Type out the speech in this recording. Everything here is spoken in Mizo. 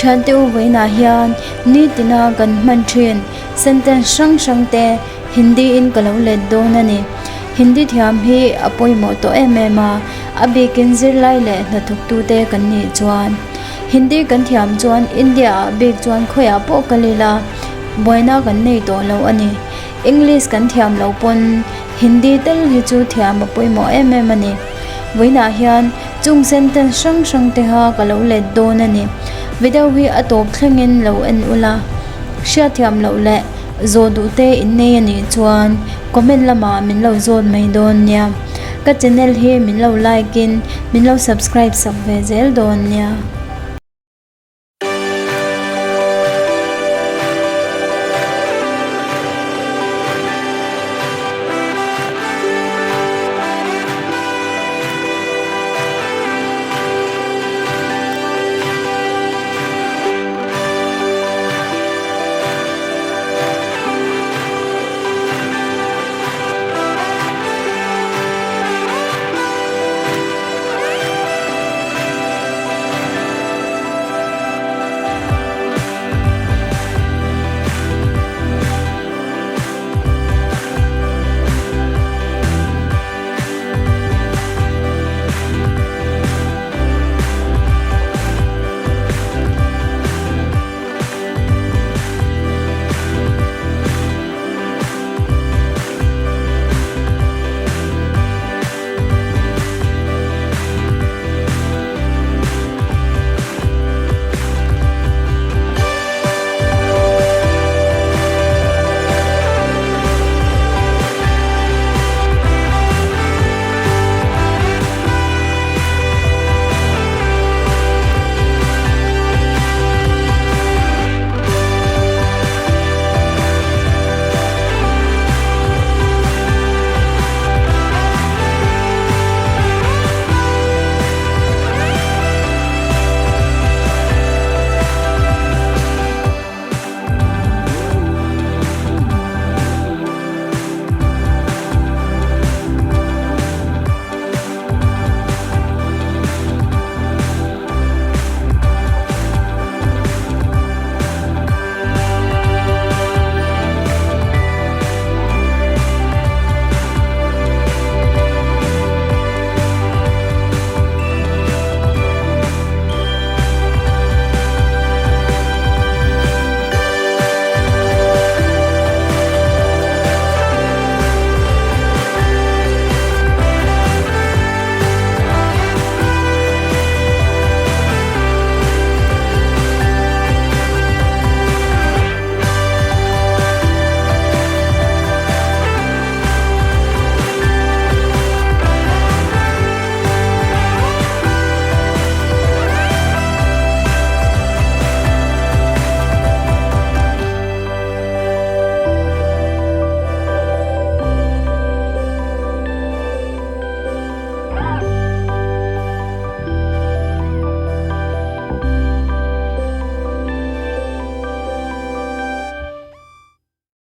Thiante u vawiinah hian nitina kan hman thin sentence hrang hrang te Hindi in ka lo let dawn a ni. Hindi thiam hi a pawimawh tawh em em a, a bikin zirlai leh hnathawktute kan nih chuan. Hindi kan thiam chuan India ah bik chuan khawiah pawh kal ila buaina kan nei tawh lo a ni. English kan thiam lo pawn Hindi tel hi chu thiam a pawimawh em em a ni. Vawiinah hian chung sentence hrang hrang te kha ka lo let dawn a ni. Video hi a tawp thlengin lo en ula, hriatthiam loh leh zawh duh te in nei a nih chuan comment lamah min lo zawt mai dawn nia. Ka channel hi min lo like in min lo subscribe sak ve zel dawn nia.